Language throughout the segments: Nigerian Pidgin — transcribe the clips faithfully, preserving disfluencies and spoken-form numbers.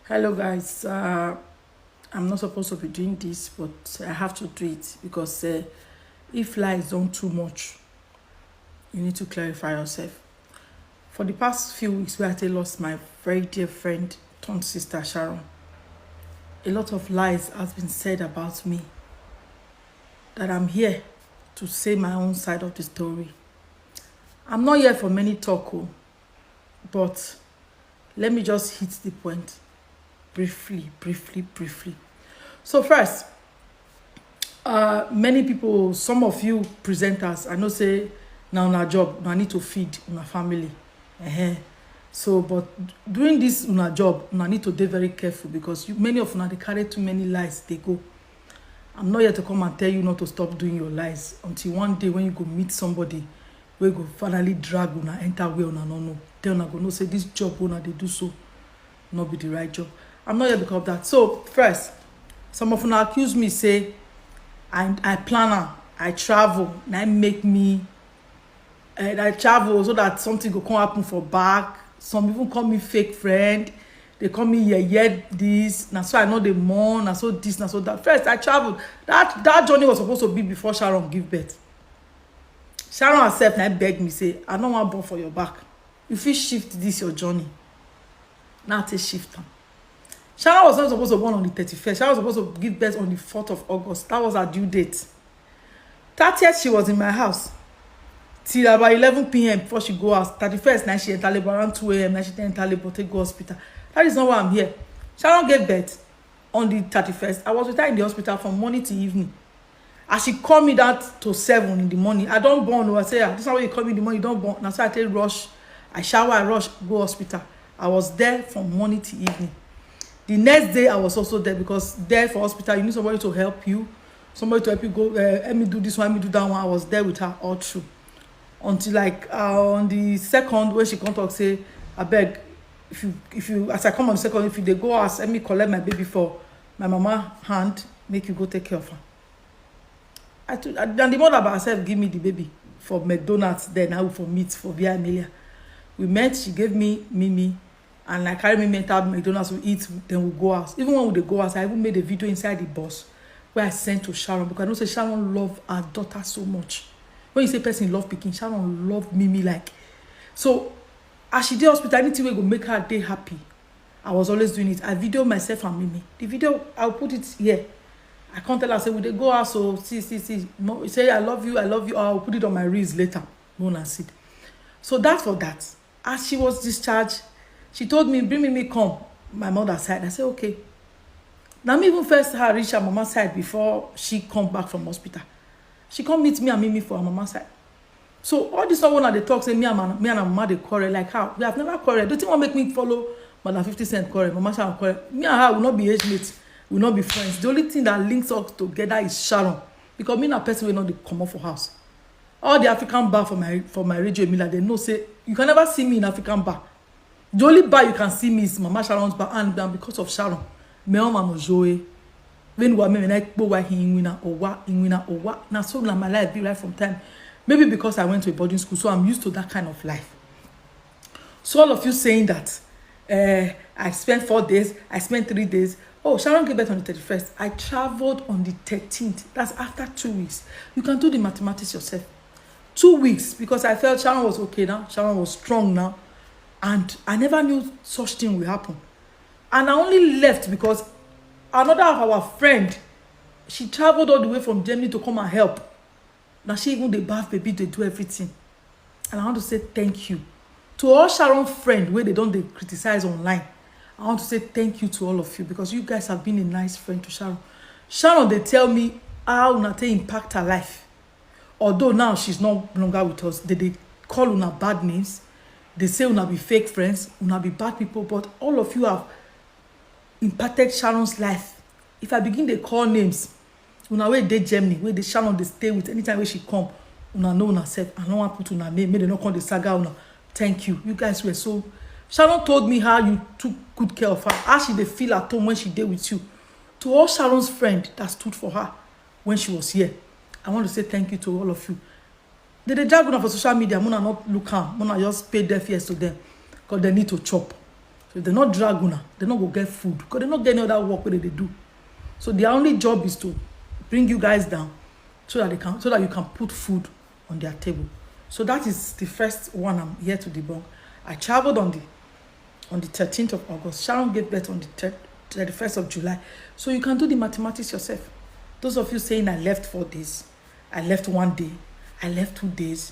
Hello, guys. Uh, I'm not supposed to be doing this, but I have to do it because uh, if lies don't too much, you need to clarify yourself. For the past few weeks, where I lost my very dear friend turned sister Sharon, a lot of lies has been said about me. That I'm here to say my own side of the story. I'm not here for many talk, oh, but let me just hit the point briefly, briefly, briefly. So first, uh, many people, some of you presenters, I know say now na job, now need to feed my family. Uh-huh. So, but doing this una job, una need to be very careful because you, many of una they carry too many lies. They go. I'm not here to come and tell you not to stop doing your lies until one day when you go meet somebody wey go finally drag una enter where una no know. Then una go know say this job una dey do so no be the right job. I'm not here because of that. So first, some of una accuse me say I I plan am, I travel, na im make me, eh, I travel so that something go come happen for back. Some even call me fake friend. They call me yeye this. Na so I know the more. Na so this. Na so that. First, I traveled. That that journey was supposed to be before Sharon give birth. Sharon herself now beg me say, "I don't want born for your back. You fit shift this your journey." Now take shift am. Sharon was not supposed to born on the thirty-first. Sharon was supposed to give birth on the fourth of August. That was her due date. Thirtieth, she was in my house till about eleven p.m. before she go out. Thirty-first, now she enter labor around two a.m. Now she enter labor, take go hospital. That is not why I'm here. Sharon gave birth on the thirty-first. I was with her in the hospital from morning to evening. As she called me that to seven in the morning, I don't born. I say, "Ah, this is how you call me in the morning, you don't born." Now so I take rush. I shower, I rush, go hospital. I was there from morning to evening. The next day, I was also there because there for hospital, you need somebody to help you, somebody to help you go, uh, help me do this one, help me do that one. I was there with her all through. Until like uh, on the second, when she come talk, say, "I beg, if you, if you, as I come on the second, if you they go ask, let me collect my baby for my mama hand, make you go take care of her." I took, and the mother by herself give me the baby for McDonald's. Then I will for meet for Via Amelia. We met, she gave me Mimi, and I carry Mimi enter McDonald's, we eat, then we go out. Even when we dey go out, I even made a video inside the bus where I sent to Sharon because I know say Sharon love her daughter so much. When you say person love pikin, Sharon love Mimi like. So as she dey hospital, anything wey go make her day happy, I was always doing it. I video myself and Mimi. The video, I'll put it here. I can't tell her, say, "We dey go out, so see, see, see." Mo-, say, "I love you, I love you." I'll put it on my reels later. Go and see. So that's for that. As she was discharged, she told me, "Bring me, me come my mother side." I said, "Okay." Now me even first her reach her mama side before she come back from hospital. She come meet me and meet me for her mama side. So all this one when they talk say me and my, me and her mama dey quarrel, like how? We have never quarreled. The thing will make me follow Madam fifty Cent quarrel, Mama Sharon quarrel. Me and her will not be age mates, will not be friends. The only thing that links us together is Sharon. Because me na person wey no dey comot for house. All the African bar for my, for my radio, Mila, they know say you can never see me in African bar. The only bar you can see me is Mama Sharon's bar, and um, because of Sharon, me on my mojoe. When wa me na kpo wa hin wina owa, hin wina owa. Now so na my life be right from time. Maybe because I went to a boarding school, so I'm used to that kind of life. So all of you saying that, uh, "I spent four days, I spent three days." Oh, Sharon gave birth on the thirty-first. I traveled on the thirteenth. That's after two weeks. You can do the mathematics yourself. Two weeks, because I felt Sharon was okay now. Sharon was strong now. And I never knew such thing will happen. And I only left because another of our friend, she traveled all the way from Germany to come and help. Now she even dey bath baby, they do everything. And I want to say thank you to all Sharon friend where they don't, they criticize online. I want to say thank you to all of you because you guys have been a nice friend to Sharon. Sharon, they tell me how una take impact her life. Although now she's no longer with us, they, they call una bad names. They say una be fake friends, una be bad people, but all of you have impacted Sharon's life. If I begin to call names, una wey dey Germany, wey dey Sharon dey stay with, anytime wey she come, una know una self. I no wan put una name, make dem no come dey saga una. Thank you. You guys were so. Sharon told me how you took good care of her, how she dey feel at home when she dey with you. To all Sharon's friend that stood for her when she was here, I want to say thank you to all of you. They dey drag una for social media, muna not look am, muna just pay deaf ears to them, because they need to chop. So if they not drag una, they not go get food because they not get any other work wey they dey do. So their only job is to bring you guys down so that they can so that you can put food on their table. So that is the first one I'm here to debunk. I traveled on the on the thirteenth of August. Sharon gave birth on the third, thirty-first of July. So you can do the mathematics yourself. Those of you saying I left four days, I left one day, I left two days.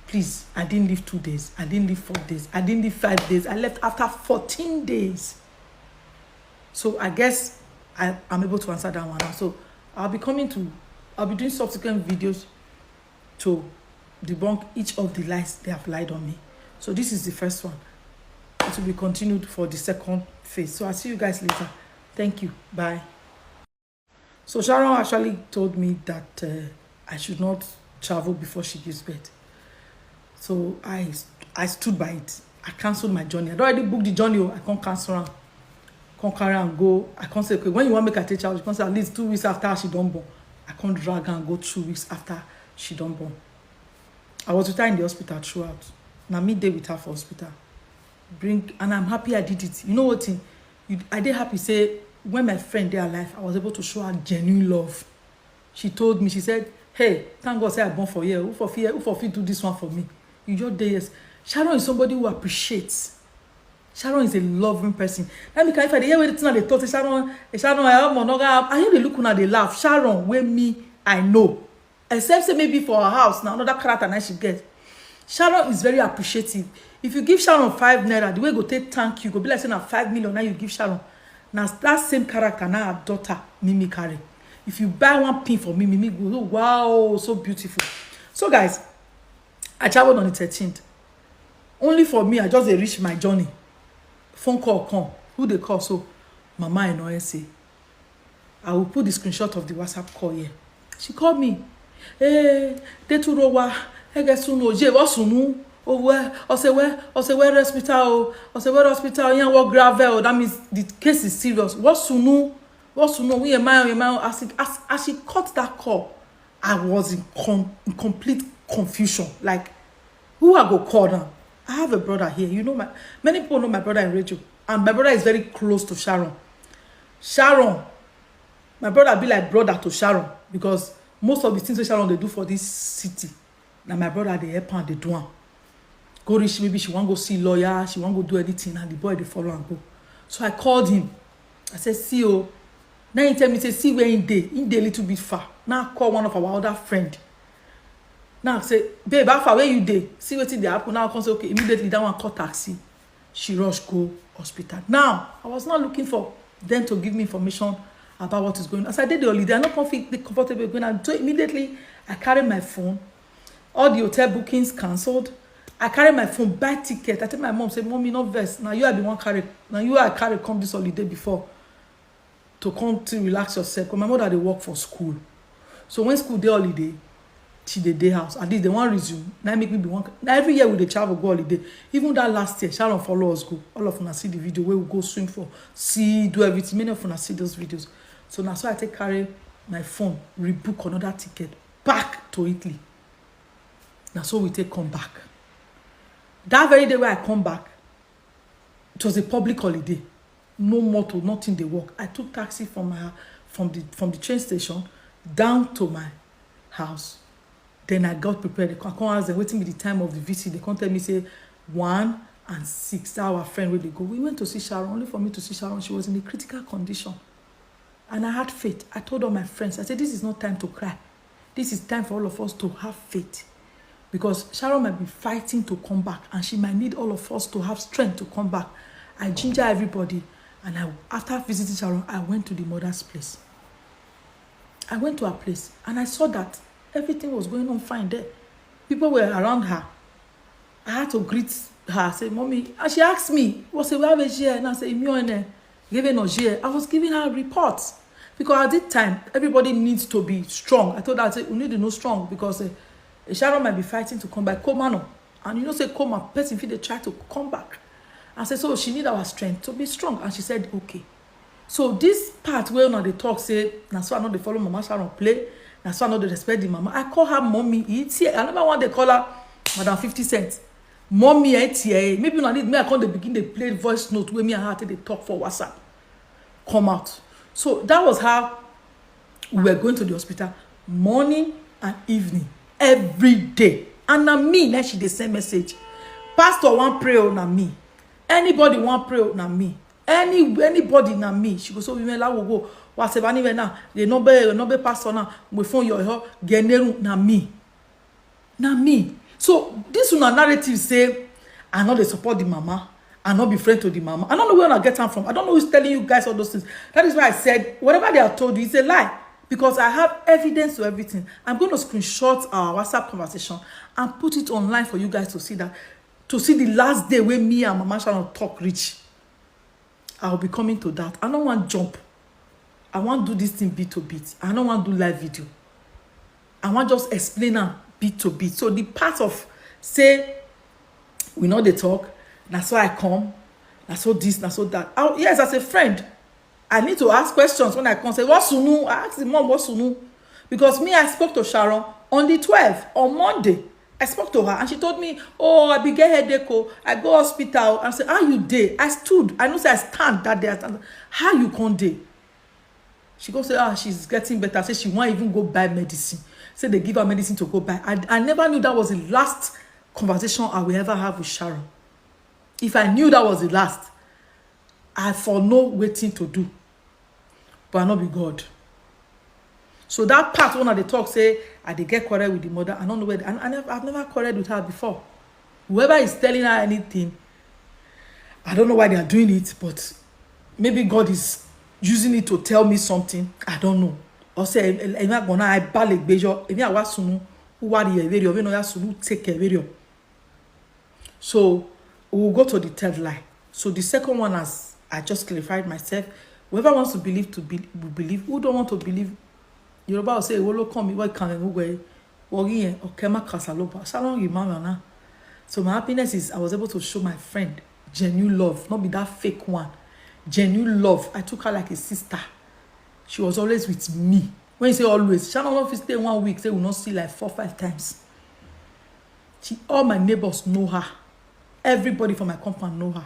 Please, I didn't leave two days. I didn't leave four days. I didn't leave five days. I left after fourteen days. So I guess I am able to answer that one now. So I'll be coming to, I'll be doing subsequent videos to debunk each of the lies they have lied on me. So this is the first one. It will be continued for the second phase. So I'll see you guys later. Thank you. Bye. So Sharon actually told me that uh, I should not travel before she gives birth. So I I stood by it. I cancelled my journey. I don already book the journey. Oh, I can't cancel am. Can't carry and go. I can't say, okay, when you want make I take child, you can't say at least two weeks after she done born. I can't drag and go two weeks after she done born. I was with her in the hospital throughout. Now me day with her for hospital. Bring and I'm happy I did it. You know what thing? You, I did happy say when my friend they alive, I was able to show her genuine love. She told me, she said, "Hey, thank God say I born for here. Who for fear? Who for fear do this one for me?" You just day yes. Sharon is somebody who appreciates. Sharon is a loving person. Let me can if I dey hear where the thing they talk, say Sharon, eh, Sharon, I am no I hear the look una dey laugh. Sharon, where me, I know. Except say maybe for her house now another character now she get. Sharon is very appreciative. If you give Sharon five naira, the way go take thank you go be like say na five million now you give Sharon. Now that same character now her daughter Mimi carry. If you buy one pin for Mimi, Mimi go, "Oh, wow, so beautiful." So guys, I traveled on the thirteenth. Only for me, I just dey reach my journey. Phone call come. Who they call so? Mama Enoese. I will put the screenshot of the WhatsApp call here. She called me. "Hey, Deturowa, Egesunu, Oje, what sunu? Oh, where? Ose where? Ose where hospital? Oh, Ose where hospital? Yeah, what gravel? Oh, that means the case is serious. What sunu? What sunu? We am I? Am I?" As, it, as, as she cut that call, I was in, con- in complete confusion. Like, who I go call now? I have a brother here. You know, my many people know my brother in radio, and my brother is very close to Sharon. Sharon, my brother be like brother to Sharon because most of the things that Sharon they do for this city, now my brother they help and they do am. Go reach maybe she want go see lawyer, she want go do anything, and the boy they follow and go. So I called him. I said, "See, oh." Now he tell me say, "See where he dey. He dey a little bit far." Now I call one of our other friend. Now I say, "Babe, how far where you dey? See wetin dey happen." Now I come say, "Okay." Immediately that one call taxi. She rush go hospital. Now I was not looking for them to give me information about what is going on. As I did the holiday, I not comfy, comfortable going. And so immediately I carry my phone. All the hotel bookings cancelled. I carry my phone, buy ticket. I tell my mom, say, "Mommy, no vex. Now you I be one carry. Now you I carry come this holiday before to come to relax yourself." But my mother they work for school. So when school day holiday, she dey day house. At least they want resume. Now make me be one. Now every year we dey travel go holiday. Even that last year, Sharon follow us go. All of una see the video where we go swim for, see, do everything. Many of una see those videos. So now so I take carry my phone, rebook another ticket back to Italy. Now so we take come back. That very day where I come back, it was a public holiday. No motor, nothing they work. I took taxi from my from the from the train station down to my house. Then I got prepared. I come ask them waiting be the time of the visit. They come tell me say one and six. That our friend where they go. We went to see Sharon. Only for me to see Sharon, she was in a critical condition. And I had faith. I told all my friends, I said, "This is not time to cry. This is time for all of us to have faith." Because Sharon might be fighting to come back, and she might need all of us to have strength to come back. I ginger everybody, and I, after visiting Sharon, I went to the mother's place. I went to her place, and I saw that everything was going on fine there. People were around her. I had to greet her, say, "Mommy." And she asked me, "What's a where is here?" And I said, "Imione, give it no here." I was giving her reports. Because at this time, everybody needs to be strong. I told her, I said, "We need to know strong because uh, Sharon might be fighting to come back. Come on, no." And you know, say, "Come on, person feel they try to come back." I said, "So she need our strength to be strong." And she said, "Okay." So this part where now they talk say, "Now so I know they follow Mama Sharon play. Now so I know they respect the mama." I call her mommy. It's here. I never want they call her Madam fifty Cent. Mommy, eh, T A, maybe una need me, I come dey begin dey play voice note wey me and her take dey talk for WhatsApp. Come out. So that was how we were going to the hospital morning and evening, every day. And na me, na she dey send message. Pastor wan pray o, na me. Anybody wan pray o, na me. Any anybody, na me. She go so women la wo go. Wa se ba ni we na. They no be no be pastor na. We phone your ho. General, na me. Na me. So this una narrative say I no dey support the mama, I no be friend to the mama. I don't know where I get am from. I don't know who's telling you guys all those things. That is why I said whatever they have told you is a lie, because I have evidence to everything. I'm going to screenshot our WhatsApp conversation and put it online for you guys to see that, to see the last day when me and Mama Sharon talk reach. I'll be coming to that. I don't want jump. I want do this thing bit to bit. I don't want do live video. I want just explain am bit to bit. So the part of say we know the talk, na so I come, na so this, na so that. I, yes, as a friend, I need to ask questions when I come. Say, "What sunu?" I ask the mom, "What sunu?" Because me, I spoke to Sharon on the twelfth, on Monday. I spoke to her and she told me, "Oh, I be get headache. Oh, I go hospital." I said, "How you dey?" I stood. I know say I stand that day. I stand. "How you come dey?" She go say, "Ah, she's getting better." Say she wan even go buy medicine. Say they give her medicine to go buy. I, I never knew that was the last conversation I will ever have with Sharon. If I knew that was the last, I for know wetin to do. But I no be God. So that part when I dey talk say I dey get quarrel with the mother, I don't know where I, I never, I've never quarreled with her before. Whoever is telling her anything, I don't know why they are doing it, but maybe God is using it to tell me something. I don't know. Or say, "Ẹ má gbọ́n náà, ẹ bá lè gbé yọ, èmi àwa sunu, who worry ẹ, very, you know, ya sunu, take care, very." So we will go to the third line. So the second one, as I just clarified myself, whoever wants to believe to be, will believe. Who don't want to believe, Yoruba will say, "Èwo ló kàn mí, what can I do?" Worry, eh, okay, my castle over. Salon, you man, na. So my happiness is I was able to show my friend genuine love, not be that fake one. Genuine love. I took her like a sister. She was always with me. When you say always, Sharon no fit stay one week, say we not see like four, five times. She, all my neighbors know her. Everybody from my compound know her.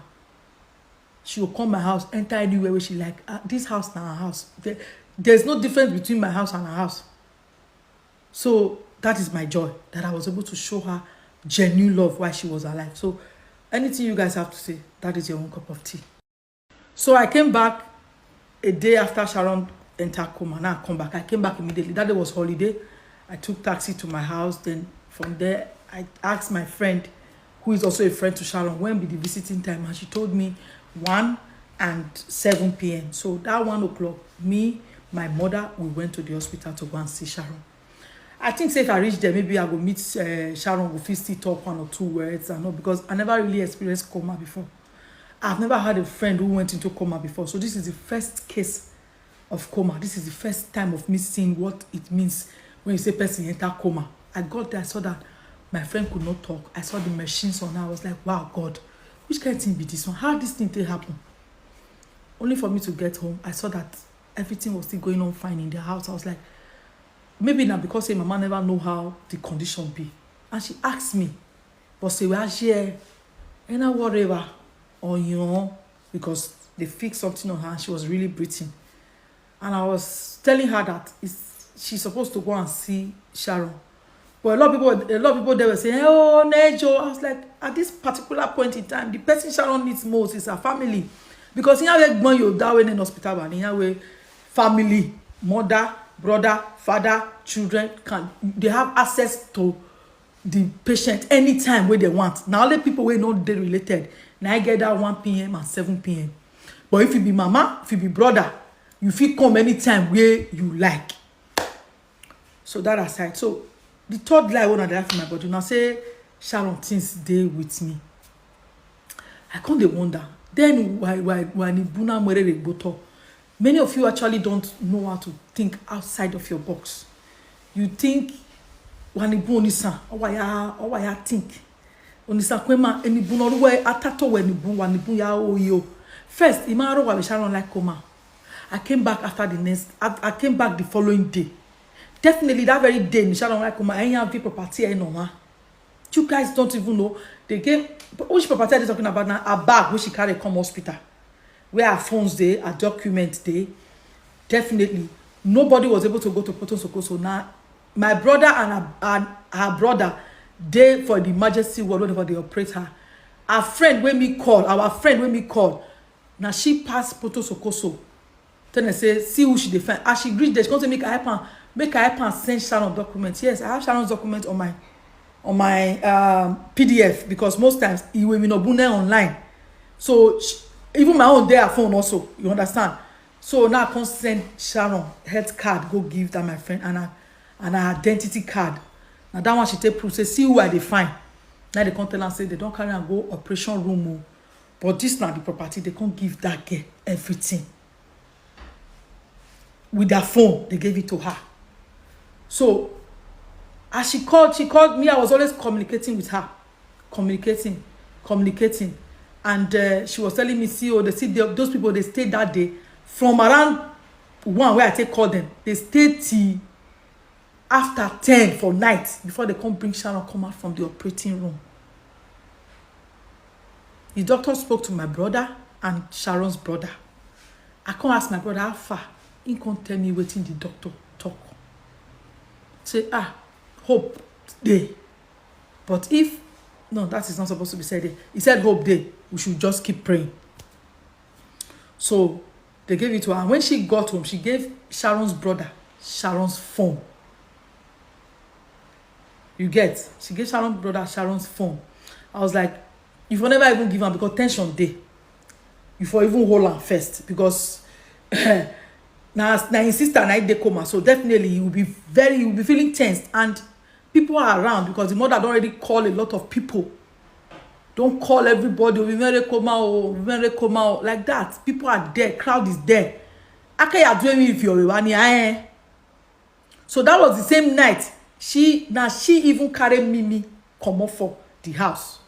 She will come my house, enter anywhere where she like. Ah, this house na her house. There, there's no difference between my house and her house. So that is my joy, that I was able to show her genuine love while she was alive. So anything you guys have to say, that is your own cup of tea. So I came back a day after Sharon entered coma. Now I come back. I came back immediately. That day was holiday. I took taxi to my house. Then from there, I asked my friend, who is also a friend to Sharon, when be the visiting time, and she told me one and seven p m. So that one o'clock, me, my mother, we went to the hospital to go and see Sharon. I think say if I reach there, maybe I go meet, uh, Sharon, go fit still talk one or two words, I know, because I never really experienced coma before. I've never had a friend who went into coma before. So this is the first case of coma. This is the first time of me seeing what it means when you say person enter coma. I got there, I saw that my friend could not talk. I saw the machines on her. I was like, "Wow, God, which kind of thing be this one? How this thing take happen?" Only for me to get home, I saw that everything was still going on fine in their house. I was like, maybe now because say mama never know how the condition be. And she asked me, but say, "Where she? And I whatever on your own," because they fixed something on her and she was really breathing. And I was telling her that it's, she's supposed to go and see Sharon. But a lot of people, a lot of people, they were saying, "Oh, Nejo." I was like, at this particular point in time, the person Sharon needs most is her family. Because in way gbon yo that way in hospital, and in way family, mother, brother, father, children, can, they have access to the patient anytime where they want. Now only people where not they related. Now I get that one p m and seven p m. But if you be mama, if you be brother, you feel come anytime where you like. So that aside, so the third line one of the life in my body now say Sharon things dey with me. I come dey wonder. Then why why why ni buna mwere re gboto? Many of you actually don't know how to think outside of your box. You think wani bu onisa, owaya owaya think. Onisa kwema eni bu no ruwe atato we ni bu wani bu ya oyo. First, imaro wa Sharon like coma. I came back after the next. I, I came back the following day. Definitely that very day, Michelle don't like coma. I have property, I know, ma. You guys don't even know. They gave, which property are they talking about now? A bag which she carry come hospital, where her phones dey, her document dey. Definitely, nobody was able to go to Poto Sokoso. Now, my brother and her, and her brother dey for the emergency ward whenever they operate her. Her friend wey me call, our friend wey me call, na she pass Poto Sokoso. Tell her say see who she dey find. As she reach there, she come say make I help am, make I help am send Sharon document. Yes, I have Sharon's document on my on my um, P D F, because most times Iwe Minobune online. So sh- even my own dey her phone also. You understand? So now I come send Sharon health card, go give that my friend, and her and her identity card. Now that one she take proof say see who I dey find. Now they come tell am say they don carry am go operation room o. But this na the property, they come give that girl everything. With their phone, they gave it to her. So as she called, she called me. I was always communicating with her, communicating, communicating, and uh, she was telling me, "See, oh, they see the, those people. They stayed that day from around one where I take call them. They stayed till after ten for night before they come bring Sharon come out from the operating room." The doctor spoke to my brother and Sharon's brother. I come ask my brother how far. He come tell me wetin the doctor talk. Say, "Ah, hope dey. But if, no, that is not supposed to be said there." He said, "Hope dey. We should just keep praying." So they gave it to her. And when she got home, she gave Sharon's brother Sharon's phone. You get? She gave Sharon's brother Sharon's phone. I was like, "You for never even give am, because tension dey. You for even hold am first, because na na his sister na dey coma. So definitely he will be very, he will be feeling tense, and people are around, because the mother don already call a lot of people. Don call everybody, 'Obinrin coma o, 'Obinrin coma o,' like that. People are there, crowd is there. Akeya do emi if you're one, eh?" So that was the same night she, now she even carry Mimi comot for the house,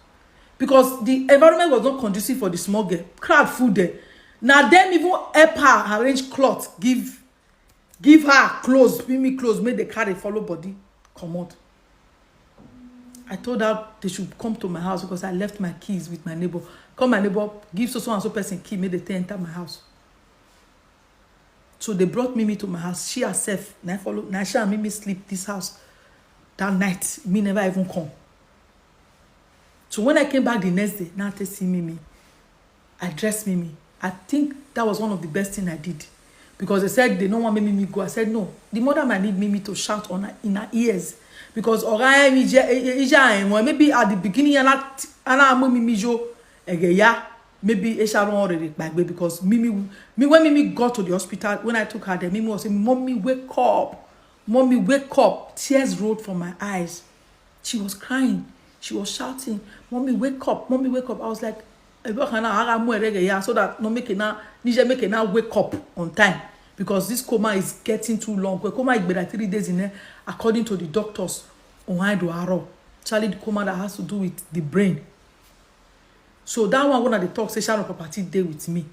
because the environment was not conducive for the small girl. Crowd full there. Now them even help her arrange cloth, give give her clothes, Mimi clothes, make they carry follow body comot. I told her they should come to my house because I left my keys with my neighbor. Come, my neighbor, give so so and so person key, make they take enter my house. So they brought Mimi to my house. She herself, now follow, now she and Mimi sleep this house that night. Me never even come. So when I came back the next day, now they see Mimi. I dressed Mimi. I think that was one of the best thing I did, because they said they don't want Mimi go. I said no. The mother might need Mimi to shout on her, in her ears, because Oga Emi je- e- e- ija enwe, maybe at the beginning and that and I Mimi jo egeya, maybe Esha don already gbagbe, because Mimi, me, when Mimi got to the hospital, when I took her there, Mimi was saying, "Mommy, wake up. Mommy, wake up." Tears rolled from my eyes. She was crying. She was shouting, "Mommy, wake up. Mommy, wake up." I was like, "Ebe ọ ka na agha mụ erege ya, so that no make na nije make na wake up on time, because this coma is getting too long." Coma is like three days in there, according to the doctors. Ohaido Aro, Charlie, the coma that has to do with the brain. So that one, when I dey talk, say Sharon property dey with me.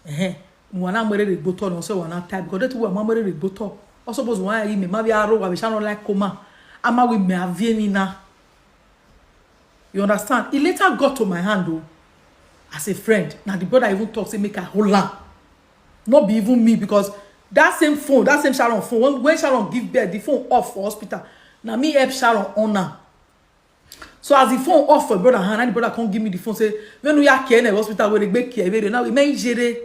Eh, wana mere re gboto no, say wana tie, because that one mere re gboto. Also, suppose one me ma be aro wa be Sharon like coma. Ama we me avie ni na. You understand? It later got to my hand though, as a friend. Now the brother even talk say make I hold am. Not be even me, because that same phone, that same Sharon phone, when, when Sharon give birth, the phone off for hospital. Now me help Sharon on am. So as the phone off for brother hand, and the brother come give me the phone, say, "When we are care in the hospital, we dey care, we dey now we may jere.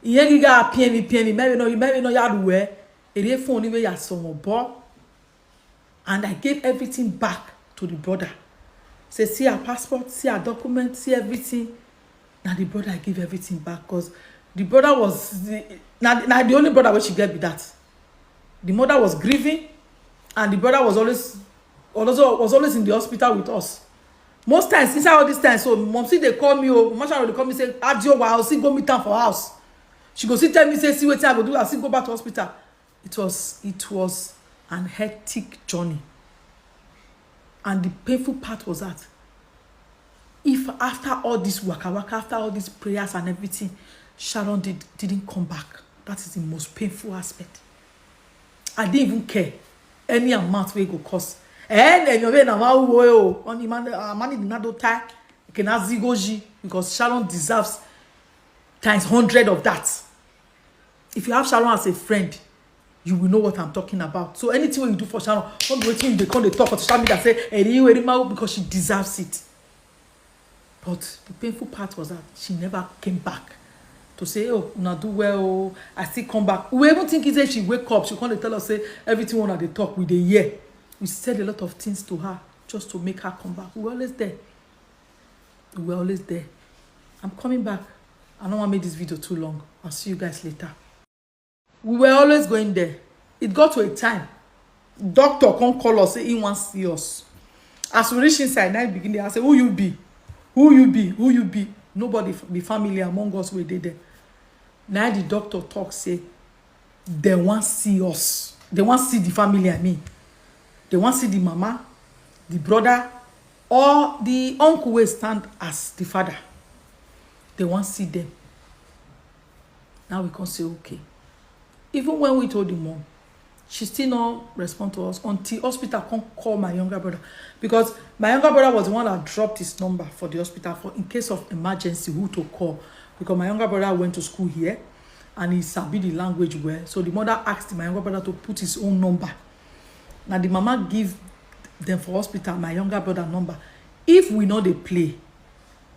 Iye giga P M P M, maybe no, maybe no yard we. Ere phone we are some bo." And I gave everything back to the brother. Say, "See her passport, see her document, see everything." Now the brother, I give everything back, because the brother was the, now, now the only brother which she get be that. The mother was grieving, and the brother was always, also was always in the hospital with us. Most times, inside all this time, so mom see they call me, oh, mama Sharon dey call me say, "Adio, wa, I'll see go meet am for house." She go see tell me say, "See wetin I go do, I'll see go back to hospital." It was, it was an hectic journey. And the painful part was that if after all this waka waka, after all these prayers and everything, Sharon did, didn't come back, that is the most painful aspect. I didn't even care any amount wey go cost. Eh, na nyobe na ma wo o. Oni man, ah, mani di nado tai. Kena zigoji, because Sharon deserves times hundred of that. If you have Sharon as a friend, you will know what I'm talking about. So anything wey you do for Sharon, no be wetin you dey come dey talk for social media say, "Eri, eri ma wo," because she deserves it. But the painful part was that she never came back to say, "Oh, una do well o, I still come back." We even think say she wake up, she come dey tell us say everything una dey talk, we dey hear. We said a lot of things to her just to make her come back. We were always there. We were always there. I'm coming back. I don't want to make this video too long. I'll see you guys later. We were always going there. It got to a time, doctor come call us, say he wan see us. As we reach inside, now he begin dey ask say, "Who you be? Who you be? Who you be?" Nobody f-, be family among us wey dey there. Now the doctor talk say, "They wan see us. They wan see the family, I mean. They wan see the mama, the brother, or the uncle wey stand as the father. They wan see them." Now we come say, "Okay." Even when we told the mom, she still no respond to us until hospital come call my younger brother, because my younger brother was the one that dropped his number for the hospital for in case of emergency who to call, because my younger brother went to school here and he sabi the language well. So the mother asked my younger brother to put his own number. Now the mama give them for hospital my younger brother number. If we know they play,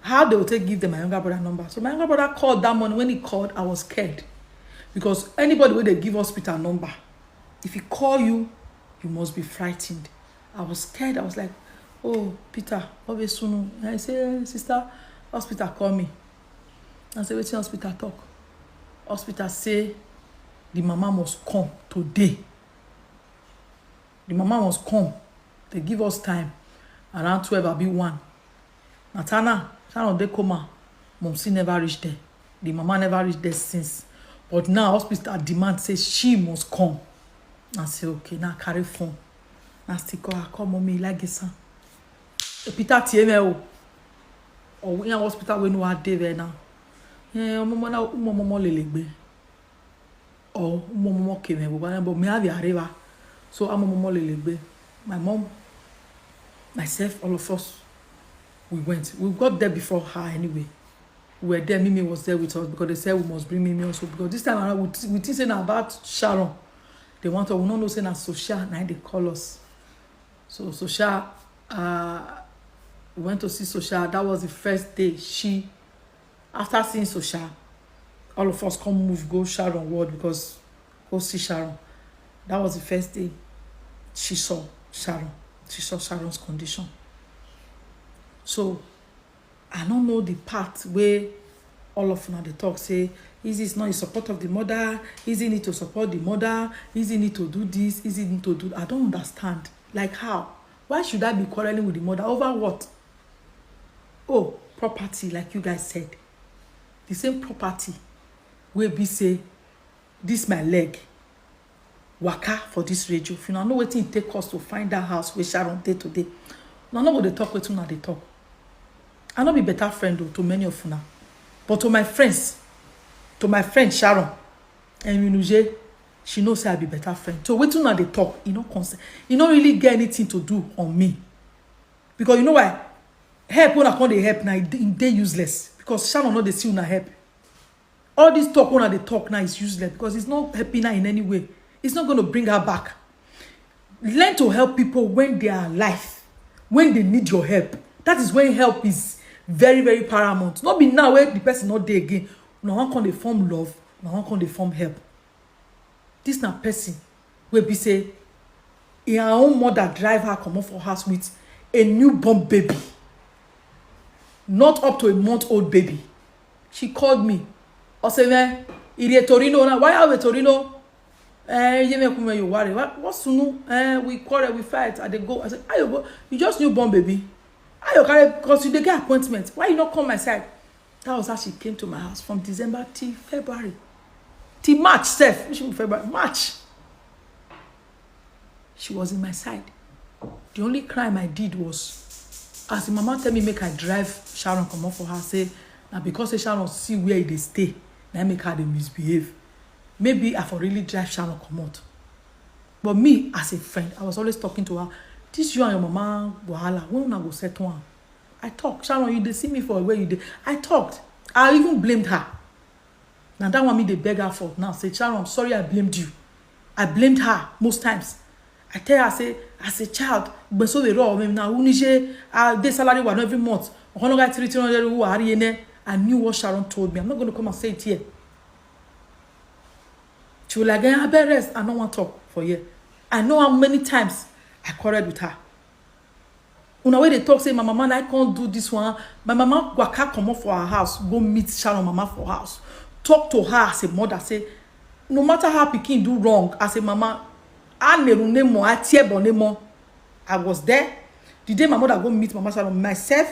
how they will take give them my younger brother number? So my younger brother called that morning. When he called, I was scared, because anybody wey dey give hospital number, if he call you, you must be frightened. I was scared. I was like, "Oh, Peter, what be sunu?" And I say, "Sister, hospital call me." I say, "Wetin hospital talk?" Hospital say the mama must come today. The mama must come. They give us time around twelve abi one. Matana, Sharon dey coma. Mom still never reach there. The mama never reach there since. But now hospital demand say she must come. I say, "Okay." Now carry phone. Now still call her, "Call mommy, like this son." E Peter T M L. Or we hospital we know how dey there now. Eh, mama na, mama, mama lele gbe. Or mama, mama came here, but me have a river. So I'm mama lele gbe. My mom, myself, all of us, we went. We got there before her anyway. We were there. Mimi was there with us because they said we must bring Mimi also, because this time around we, th- we think say na about Sharon. They want us. We no know say na Social. Now they call us. So Social, uh, we went to see Social. That was the first day. She, after seeing Social, all of us come move go Sharon ward because go see Sharon. That was the first day she saw Sharon. She saw Sharon's condition. So I don't know the part where all of una dey talk say, "Is this not in support of the mother? Is it need to support the mother? Is it need to do this? Is it need to do?" I don't understand. Like how? Why should I be quarreling with the mother over what? Oh, property, like you guys said. The same property wey be say this my leg waka for this radio. If you know wetin it take us to find that house where Sharon dey today. Una no go dey talk wetin una dey talk. I no be better friend o to many of una. But to my friends, to my friend Sharon, and Minuje, she know say I be better friend. So wetin una dey talk, e no concern. E no really get anything to do on me. Because you know why? Help una come dey help na, e dey, e dey useless. Because Sharon no dey see una help. All this talk una dey talk now is useless because it's not helping her in any way. It's not going to bring her back. Learn to help people when they are alive, when they need your help. That is when help is very, very paramount. Not be now where the person not there again. Now one come dey form love, now one come dey form help. This na person wey be say her own mother drive her comot for house with a newborn baby, not up to a month old baby. She called me. Oseme, iri Torino na. Why are we Torino? Eh, you make me you worry. What, what sunu? Eh, we quarrel, we fight. I dey go. I said, "Ayo, but you just newborn baby. Ayo, carry because you dey get appointment. Why you not come my side?" That was how she came to my house from December till February, till March sef. Which be February, March. She was in my side. The only crime I did was, as the mama tell me make I drive Sharon comot for her, say na because say Sharon see where e dey stay, na make her dey misbehave. Maybe I for really drive Sharon comot. But me, as a friend, I was always talking to her. This you and your mama wahala, when una go settle am? I talk, Sharon, you dey see me for where you dey. I talked. I even blamed her. Na that one me dey beg her for now. Say, Sharon, I'm sorry I blamed you. I blamed her most times. I tell her, say, as a child, gbèsò dey rọ mi na, who nije, I dey salary one every month. Ọ̀kan náà three, three hundred who are yen. I knew what Sharon told me. I'm not going to come and say it here. She was like, "Eh, I better rest. I don't want talk for here." I know how many times I quarreled with her. Una wey dey talk say my mama na I can't do this one. My mama waka comot for her house, go meet Sharon mama for house. Talk to her as a mother, say, no matter how pikin do wrong, as a mama, I never name more, I tear name more. I was there. The day my mother go meet Mama Sharon, myself,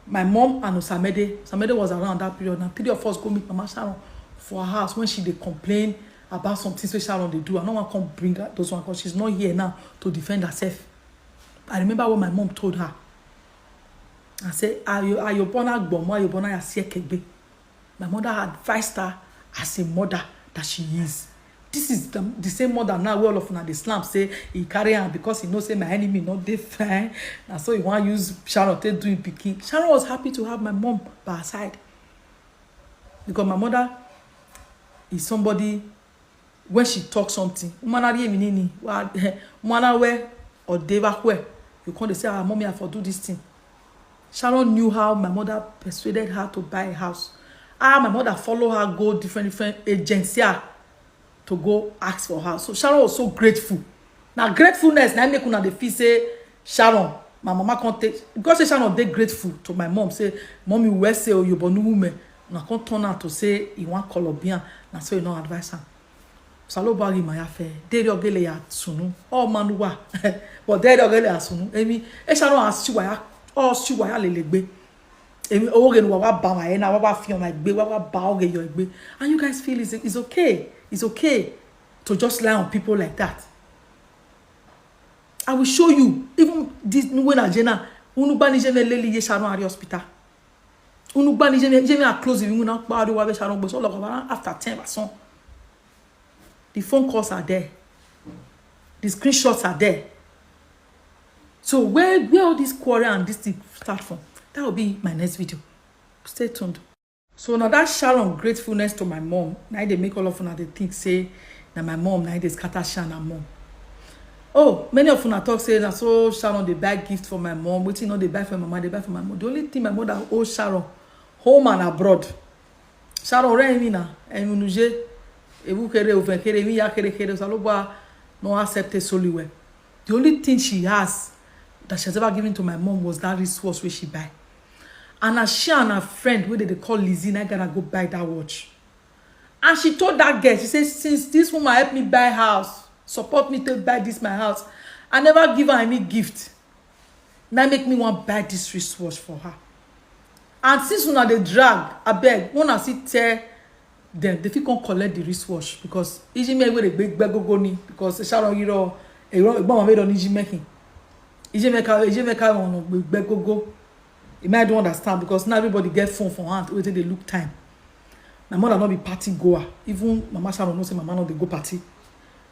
my mom and Osamede. Osamede was around that period. Now three of us go meet Mama Sharon for her house when she dey complain about some things wey Sharon dey do. I no wan come bring her, those one, 'cause she's not here now to defend herself. I remember what my mom told her. I say, "Ayo, Ayobona Gbomo, Ayobona Yasiekegbe." My mother advised her as a mother that she is. This is the, the same mother now where all of una dey slam say he carry am because he know say my enemy no dey fine. Na so he wan use Sharon take do him pikin. Sharon was happy to have my mom by her side because my mother is somebody, when she talk something, umana rie minini, wa, umana we, or deva kwe. You come dey say, "Ah, mommy, I for do this thing." Sharon knew how my mother persuaded her to buy a house. Ah, my mother follow her go different, different agency, ah, to go ask for house. So Sharon was so grateful. Now gratefulness, now make una dey feel say Sharon, my mama can't take, because say Sharon dey grateful to my mom. Say, "Mommy, we say, oh, you born woman." Now come turn out to say he want Colombian. Now so you know advice am. Salo bari my affair. Dere ogele ya sunu. Oh, manuwa. But dere ogele ya sunu. Emi, e Sharon as chiwaya, oh, chiwaya lelegbe. Emi, oh, oge wa wa ba my ena, wa wa fi on my gbe, wa wa ba oge your gbe. And you guys feel it's, it's okay. It's okay to just lie on people like that. I will show you. Even this new way na Jena, unu gba ni Jena leli ye Sharon Ari Hospital. Unu gba ni Jena, Jena close, even now, pa ariwo be Sharon, but all of around after ten or so. The phone calls are there. The screenshots are there. So where, where all this quarrel and this thing start from? That will be my next video. Stay tuned. So now that Sharon gratefulness to my mom, now they make all of una dey think say na my mom, now they scatter Sharon and mom. Oh, many of una talk say na so Sharon dey buy gift for my mom. Wetin no dey buy for my mama, dey buy for my mom. The only thing my mother owe Sharon, home and abroad. Sharon re mi na, emunuje, ewu kere, oven kere, mi ya kere kere, Saloba no accept it solely well. The only thing she has that she has ever given to my mom was that wristwatch where she buy. And as she and her friend, where they call Lizzie, and I gotta go buy that watch. And she told that girl, she said, "Since this woman helped me buy house, support me to buy this my house, I never give her any gift. Now make me want buy this wristwatch for her." And since una dey drag, I beg, una see tell them, they fit come collect the wristwatch because Ijime wey dey gbe gbe gogo ni, because Sharon Yiro, Egbon Mame don Ijime him. Ijime ka, Ijime ka on gbe gbe gogo. You might don't understand because now everybody get phone for hand, waiting they look time. My mother not be party goer. Even Mama Sharon know say Mama not dey go party.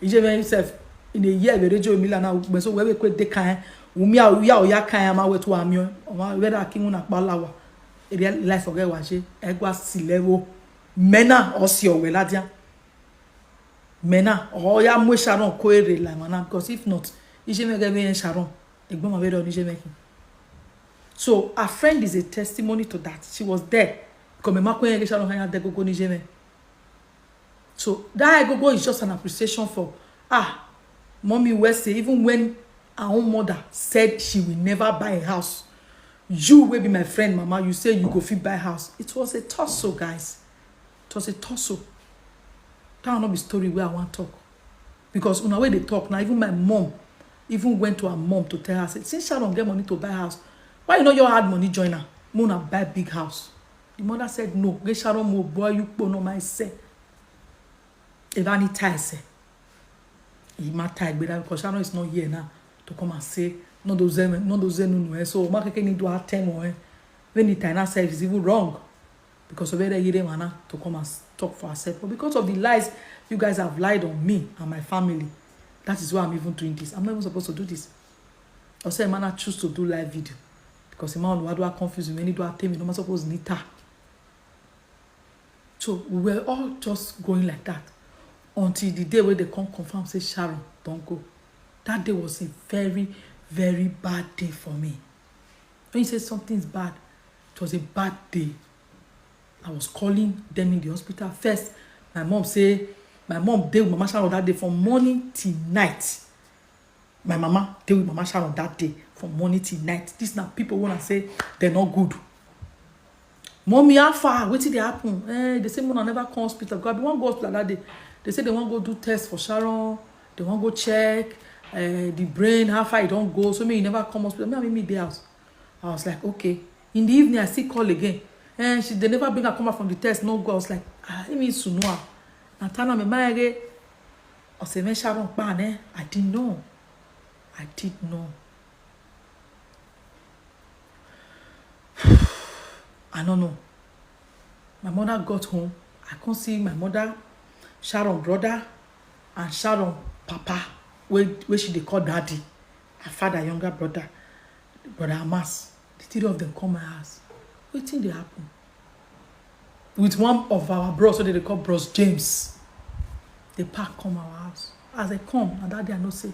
Ijeme himself in a year we radio Mila now, but so we we quit the kind. Umia uya uya kind ama we to amio. Oma we da king una palawa. E real life oge wa je. Egwa silewo. Mena osi owe ladia. Mena oya mwe Sharon ko ere la mana, because if not, Ijeme ge me Sharon. Egbon Mame don Ijeme him. So her friend is a testimony to that. She was there. Because me ma kwenye Sharon hanya de gogo ni Ijeme. So that gogo is just an appreciation for, ah, mommy will say, even when her own mother said she will never buy a house, you will be my friend, mama. You say you go fit buy house. It was a tussle, guys. It was a tussle. That will not be story where I want talk. Because una wey dey talk now, even my mom even went to her mom to tell her, say, "Since Sharon get money to buy house, why you no your hard money join her? Mona buy big house." The mother said, "No, get Sharon mo boy you po no my say." If any tie say, he ma tie gbera because Sharon is not here now to come and say, "No those no those no no." So ma keke ni do her ten o. When the tie now self is even wrong. Because of where you mana to come and talk for herself. But because of the lies you guys have lied on me and my family, that is why I'm even doing this. I'm not even supposed to do this. Ose Emana choose to do live video because Emma Onuwadua confuse me. Any do I tell me no matter suppose nita. So we were all just going like that until the day where they come confirm say Sharon don't go. That day was a very, very bad day for me. When you say something's bad, it was a bad day. I was calling them in the hospital. First, my mom say, my mom dey with Mama Sharon that day from morning till night. My mama dey with Mama Sharon that day from morning till night. This na people wanna say they're not good. Mommy, how far? Wetin dey happen? Eh, they say Mona never come hospital. God, we wan go hospital that day. They say they wan go do test for Sharon. They wan go check uh, the brain, how far e don go. So me, you never come hospital. Me and me dey house. I was like, okay. In the evening, I still call again. And she, they never bring her come out from the test. No go. I was like, ah, let me sunua. Natana me maege. Ose me Sharon pa ne. I didn't know. I didn't know. I don't know. My mother got home. I come see my mother, Sharon brother, and Sharon papa, where, where she dey call daddy, her father younger brother, brother Amas. The three of them come my house. Wetin dey happen? With one of our bros, so they dey call Bros James. They pack come our house. As they come, and that day I know say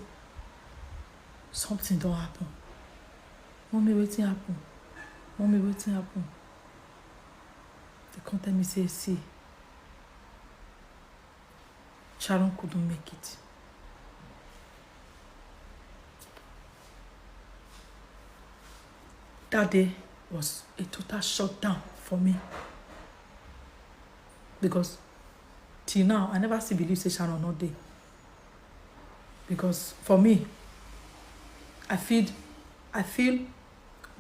something don happen. Mommy, wetin happen? Mommy, wetin happen? They come tell me say, see, Sharon couldn't make it. That day was a total shutdown for me because till now I never still believe say Sharon not there. Because for me, I feel, I feel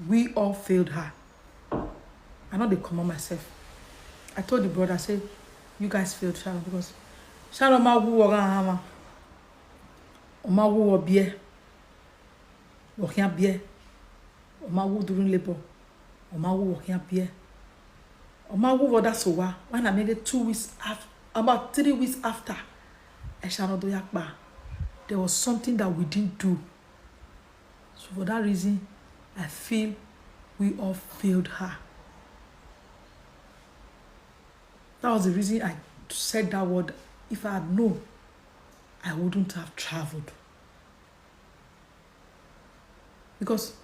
we all failed her. I know they come on myself. I told the brother, I say, you guys failed Sharon because Sharon ma wu wa hama, ma wu wa beer, wa beer, ma wu during labor, ma wu wa beer. Oma wo da so wa when I made it two weeks after, about three weeks after Esharon Doyakpa. There was something that we didn't do. So for that reason, I feel we all failed her. That was the reason I said that word. If I had known, I wouldn't have traveled. Because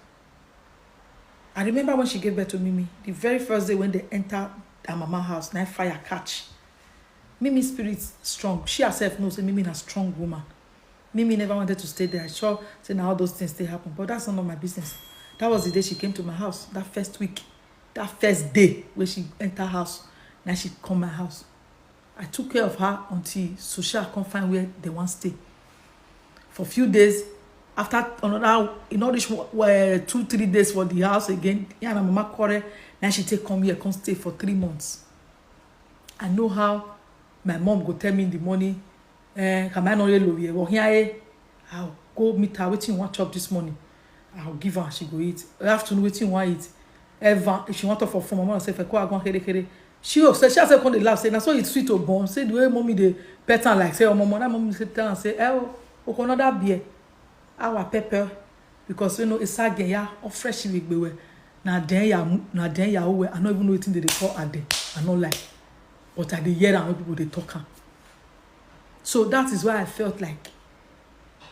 I remember when she gave birth to Mimi, the very first day when they enter her mama house, na fire catch. Mimi spirit strong. She herself knows say Mimi na strong woman. Mimi never wanted to stay there. I sure say now all those things still happen, but that's none of my business. That was the day she came to my house. That first week, that first day when she enter house, now she come my house. I took care of her until Social come find where they want stay. For few days, after another, you know, this uh, two, three days for the house again. Yeah, and mama quarrel. Now she take come here, come stay for three months. I know how my mom go tell me in the morning, eh, can I not yellow here? Well, here, eh, I'll go meet her. Waiting one chop this morning. I'll give her. She go eat. Afternoon, waiting one eat. Ever if she want to for phone, mama say, "If I go, I go here, here." She o say she say come dey laugh say na so it sweet o born say the way mommy dey pet am like say omo omo na mommy say tell am say eh o oko another beer awa pepper because you know esagen ya o fresh we gbewe na den ya mu- na den ya owe I no even know wetin dey dey call aden I no like but I dey hear am when people dey talk am so that is why I felt like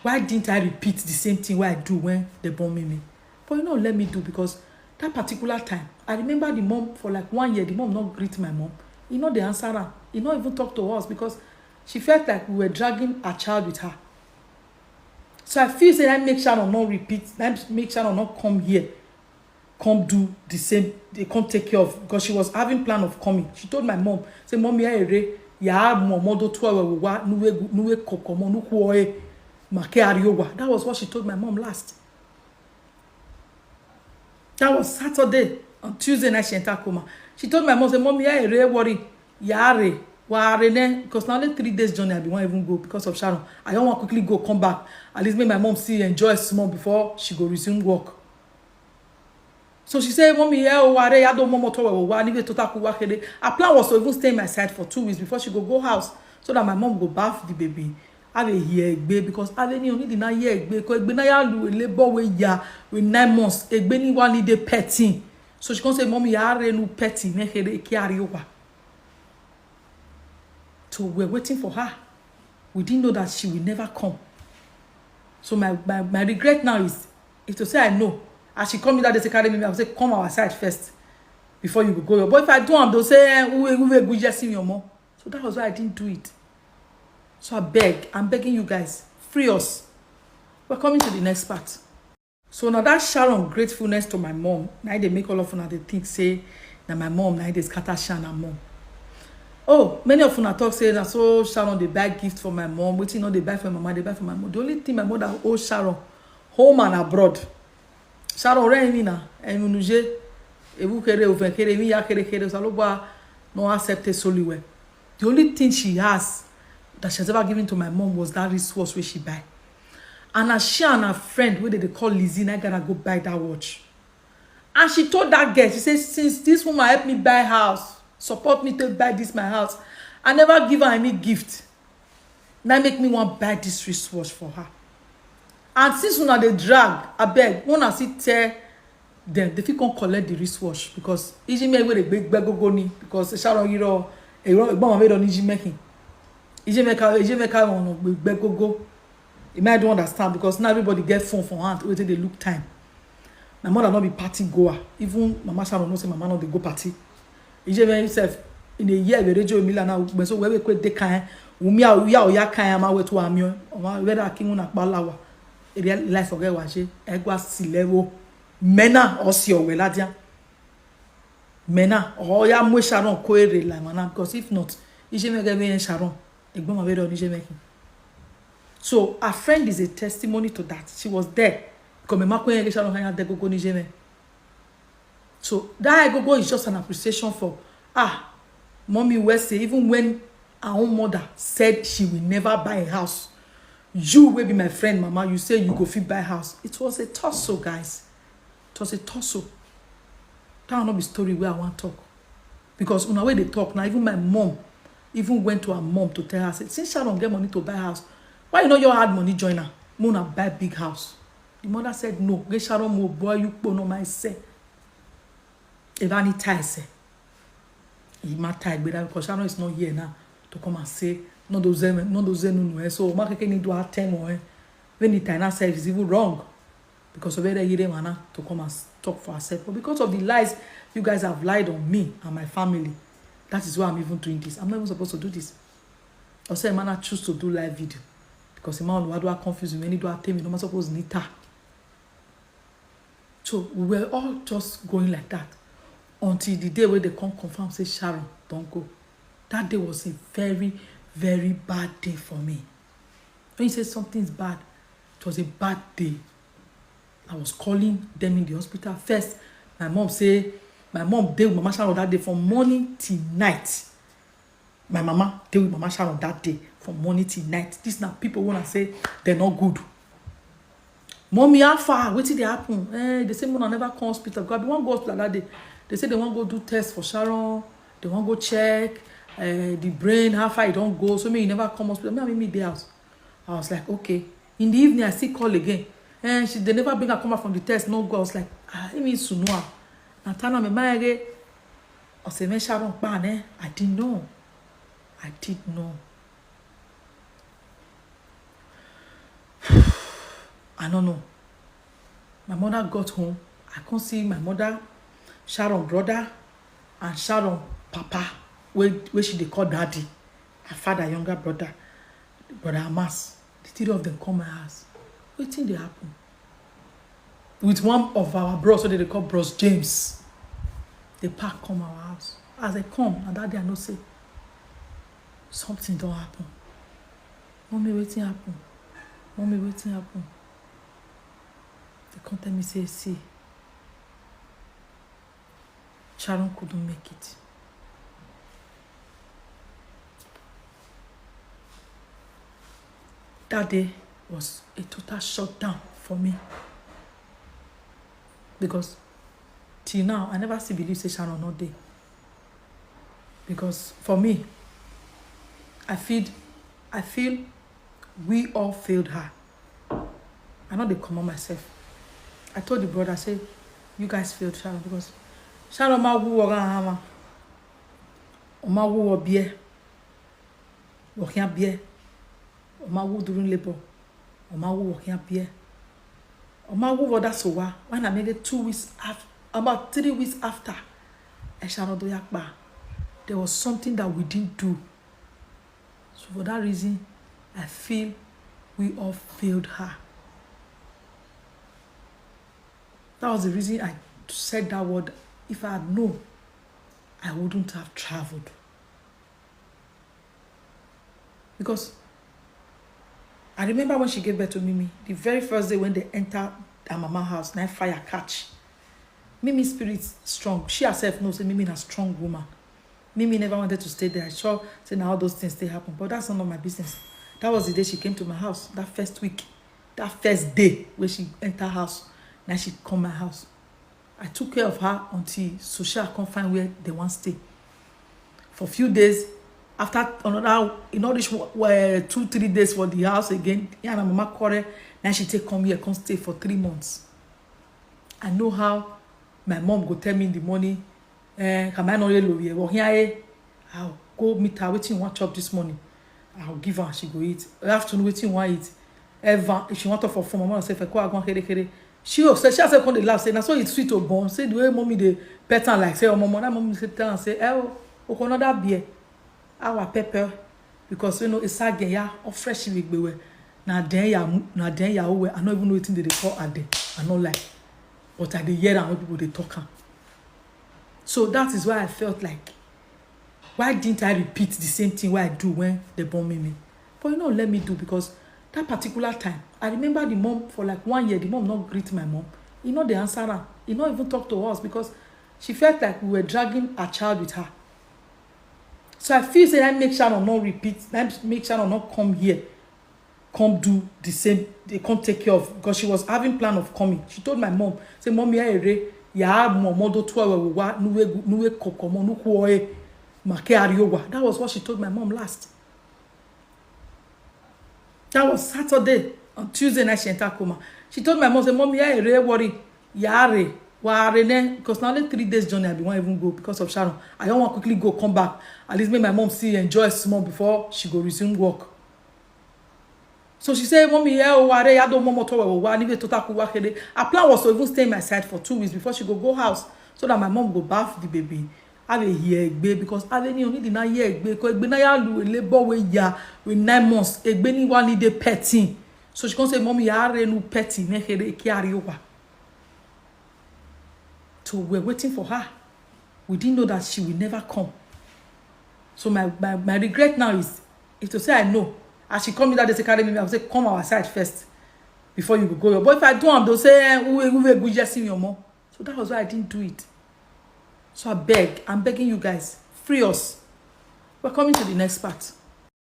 why didn't I repeat the same thing wey I do when they born me me but you know let me do because that particular time I remember the mom for like one year the mom not greet my mom he not dey answer am he not even talk to us because she felt like we were dragging her child with her so I feel say I make Sharon not repeat I make Sharon not come here come do the same they come take care of because she was having plan of coming she told my mom say mommy ere ya mo mo do twelve wa nuwe nuwe kokomo nuku oe make ariowa that was what she told my mom last that was Saturday on Tuesday night she enter coma she told my mom say mommy ere worry yare ware ne because na only three days journey I be wan even go because of Sharon I don wan quickly go come back at least make my mom still enjoy small before she go resume work so she say mommy eh o ware ya do momo to wa ni we to taku wa kede her plan was to even stay in my side for two weeks before she go go house so that my mom go bath the baby Have a hear egbe because have any only did not hear egbe because egbe na ya lu labor we ya with nine months. Egbe ni one need a petting. So she can say, "Mommy, ya renu petting, ne here carry over." So we're waiting for her. We didn't know that she will never come. So my, my, my regret now is, if to say I know, as she come in that day, say, "Carry me," I will say, "Come our side first before you go your." But if I do, I'm, they'll say, "Eh, who, who, who, who, yes, in your mom." So that was why I didn't do it. So I beg, I'm begging you guys, free us. We're coming to the next part. So now that Sharon gratefulness to my mom, now they make all of una they think say, "Now my mom, now they scatter Sharon mom." Oh, many of una talk say, "Now so Sharon they buy gift for my mom." Waiting on they buy for my mama, they buy for my mom. The only thing my mother owe Sharon, home and abroad. Sharon re mi na, emunuje, ewu kere, oven kere, mi ya kere kere, Saloba no accept it solely well. The only thing she has that she has ever given to my mom was that wristwatch where she buy. And as she and her friend, where they call Lizzie, and I gotta go buy that watch. And she told that girl, she said, "Since this woman helped me buy house, support me to buy this my house, I never give her any gift. Now make me want buy this wristwatch for her." And since una dey drag, abeg, una still tell dem, they fit come collect the wristwatch because Ijime wey dey gbe gbe gogo ni because Sharon Yiro, Ero Egbon Mame don Ijime him. Ijime ka, Ijime ka on gbe gbe gogo. You might don't understand because now everybody get phone for hand, waiting they look time. My mother not be party goer. Even Mama Sharon no say Mama no dey go party. Ijeme himself in a year we radio Mila now, but so we we quit the kind. Umia uya uya kind ama we to amio. Oma we da king una palawa. E realize oge wa she, egwa silewo. Mena osi owe ladia. Mena oya mwe Sharon ko ere la mana, because if not, Ijeme ge me Sharon. Egbon Mame don Ijeme him. So her friend is a testimony to that. She was there. Come ma ko yege Sharon hanya de gogo ni Ijeme. So that gogo is just an appreciation for, ah, mommy will say, even when her own mother said she will never buy a house, you will be my friend, Mama. You say you go fit buy house. It was a tussle, guys. It was a tussle. That will not be story where I want talk. Because una wey dey talk now, even my mom even went to her mom to tell her, say, "Since Sharon get money to buy house, why you no your hard money join her? Mona buy big house." The mother said, "No, get Sharon mo boy you pon on my say." If any tie say, he might tie better because Sharon is not here now to come and say, "No those no those no." So Makeke need to attend one. When the tie now self is even wrong. Because of whether Yire Mana to come and talk for herself, but because of the lies you guys have lied on me and my family, that is why I'm even doing this. I'm not even supposed to do this. Or say Mana choose to do live video because the man will do confuse me, any do tell me, no matter suppose Nita. So we were all just going like that until the day where they come confirm say Sharon don't go. That day was a very, very bad day for me. When you say something's bad, it was a bad day. I was calling them in the hospital first. My mom say, my mom dey with Mama Sharon that day from morning till night. My mama dey with Mama Sharon that day from morning till night. These na people wanna say they're not good. "Mommy, how far? Wetin dey happen?" Eh, they say Mona never come hospital. Because I bin wan go hospital that day. They say they wan go do test for Sharon. They wan go check uh, the brain, how far e don go. So me, you never come hospital. Me, I mean, me dey house. I was like, "Okay." In the evening, I still call again. And she, they never bring her come out from the test, no go. I was like, "Ah, it means Sunua." Natana me mayage. Oseme Sharon Pane. I didn't know. I didn't know. I don't know. My mother got home. I can't see my mother, Sharon brother, and Sharon papa, where, where she they call daddy, her father, younger brother, brother Amas. The three of them come my house. Wetin dey happen? With one of our bros, so they call Bros James. They pack come our house. As they come, and that day I know say something don't happen. "Mommy, wetin happen? Mommy, wetin happen?" They come tell me say, "See, Sharon couldn't make it." That day was a total shutdown for me. Because till now, I never still believe say Sharon not there. Because for me, I feel, I feel We all failed her. I know they come on myself. I told the brother, say, you guys failed Sharon because Sharon ma wu wa ga hama. O ma wu wa bie. Wa hia bie. O ma wu during labor. O ma wu wa hia bie. O ma wu wa da so wa. When I made it two weeks after, about three weeks after, I Sharon do yakpa. There was something that we didn't do. So for that reason, I feel we all failed her. That was the reason I said that word. If I had known, I wouldn't have traveled. Because I remember when she gave birth to Mimi, the very first day when they enter her mama house, night fire catch. Mimi spirit strong. She herself knows that Mimi is a strong woman. Mimi never wanted to stay there. I sure say now all those things still happen, but that's none of my business. That was the day she came to my house. That first week, that first day when she enter house, now she come my house. I took care of her until social come find where they want stay. For few days, after another, you know, this uh, two three days for the house again. Yeah, and mama quarrel. Now she take come here, come stay for three months. I know how my mom go tell me in the morning, eh, can I not yellow here? Well, here, eh, I'll go meet her. Waiting one chop this morning. I'll give her. She go eat. Afternoon, waiting one eat. Ever if she want to for phone, mama say, "Feko, I go here, here." She will say, she say, come the laugh. Say, "Na so it's sweet to born." Say the way mommy they pet her like say, "Oh, mama," that mommy say, tell her say, "Eh, oh, oh, another beer, our pepper," because you know it's again, yeah, or fresh we be well. Now then, yeah, now then, yeah, oh, well, I don't even know what they call ade. I no like, but I dey hear am when people dey talk am. So that is why I felt like, why didn't I repeat the same thing wey I do when they born me? But you know, let me do because that particular time, I remember the mom for like one year. The mom not greet my mom. He not the answer her. He not even talk to us because she felt like we were dragging a child with her. So I feel say I make Sharon not repeat. I make Sharon not come here, come do the same. They come take care of because she was having plan of coming. She told my mom, say, "Mommy, I re ya mo mo do twelve wa nuwe nuwe kokomo nuku oe make ariowa." That was what she told my mom last. That was Saturday. On Tuesday night, she entered coma. She told my mom, say, "Mommy, I re worry. Yare, ware ne." Because now only three days journey, I be want even go because of Sharon. I don't want quickly go, come back. At least make my mom see enjoy small before she go resume work. So she said, "Mommy, yeah, oh, ware, ya do momo to wa ni ve to taku wa kede." Her plan was to even stay in my side for two weeks before she go go house so that my mom go bath the baby. I will hear egbe because I will need na hear egbe because egbe na ya lu labor we ya with nine months. Egbe ni wa ni de petting. So she come say, "Mommy, ya re nu petting ne here ki ariowa." So we're waiting for her. We didn't know that she will never come. So my, my, my regret now is, if to say I know, as she come in that day, say, "Carry me," I will say, "Come our side first before you go your." But if I do am, they'll say, "Eh, we, we, we, we, yes, in your mom." So that was why I didn't do it. So I beg, I'm begging you guys, free us. We're coming to the next part.